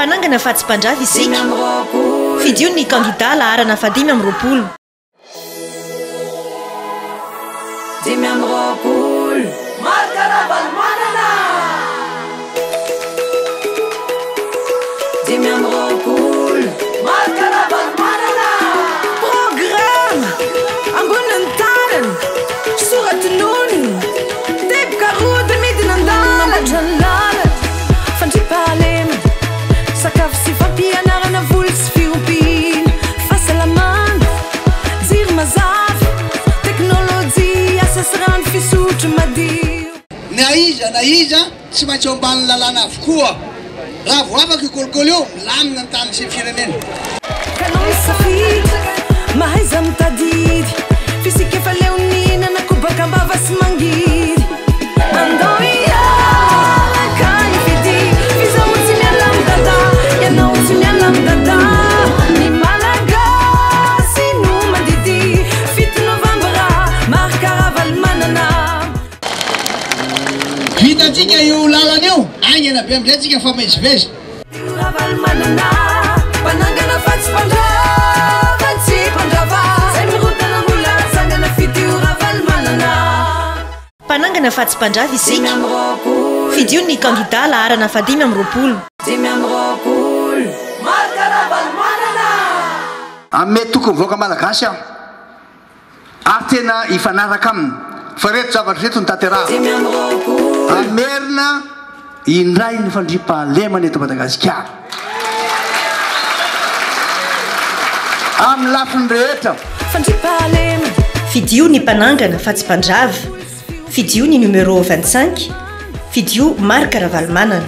Mpanangana fa tsy mpandrava isika. Fidio ny kandida laharana faha 25. 25. Marc Ravalomanana! 25. Marc Ravalomanana! Programa ambonin'ny tanana, sora-tononina, teboka roa dia midina an-dalana. Mamboatra ny lalana, fandriampahalemana, sakafo sy fampianarana, voly sy fiompiana, fahasalamana, jiro mazava, teknolojia, asa sy rano fisotro madio. Na iza na iza tsy maintsy eo ambanin'ny lalàna avokoa. Raha vao afaka io kolikoly io, milamina ny tany sy ny firenena. Kanao misafidy, mahaiza mitadidy, f'isika efa leo nihinana kobaka am-bava sy mangidy. Andao hiaraka hifidy, f'izaho tsy miala amin'i Dada, ianao tsy miala amin'i Dada. Ny Malagasy no mandidy, fito novambra, Marc Ravalomanana. Vitantsika io lalana io, haingana be amin'izay tsika mifamezivezy. Ravalomanana, mpanangana fa tsy mpandrava, tsy mpandrava. Zay mirodana mbola hatsangana, fidio Ravalomanana. Mpanangana fa tsy mpandrava isika. Fidio ny kandida laharana faha 25. 25. Marc Ravalomanana! Hanome toky ny vahoaka malagasy aho. Ary tena hifanaraka aminy. Fa ireto zavatra ireto no tanterahako. Hamerina indray ny fandriampahalemana eto Madagasikara. Amin'ny lafiny rehetra. Fidio ny mpanangana fa tsy mpandrava. Fidio ny numéro 25. Fidio Marc Ravalomanana.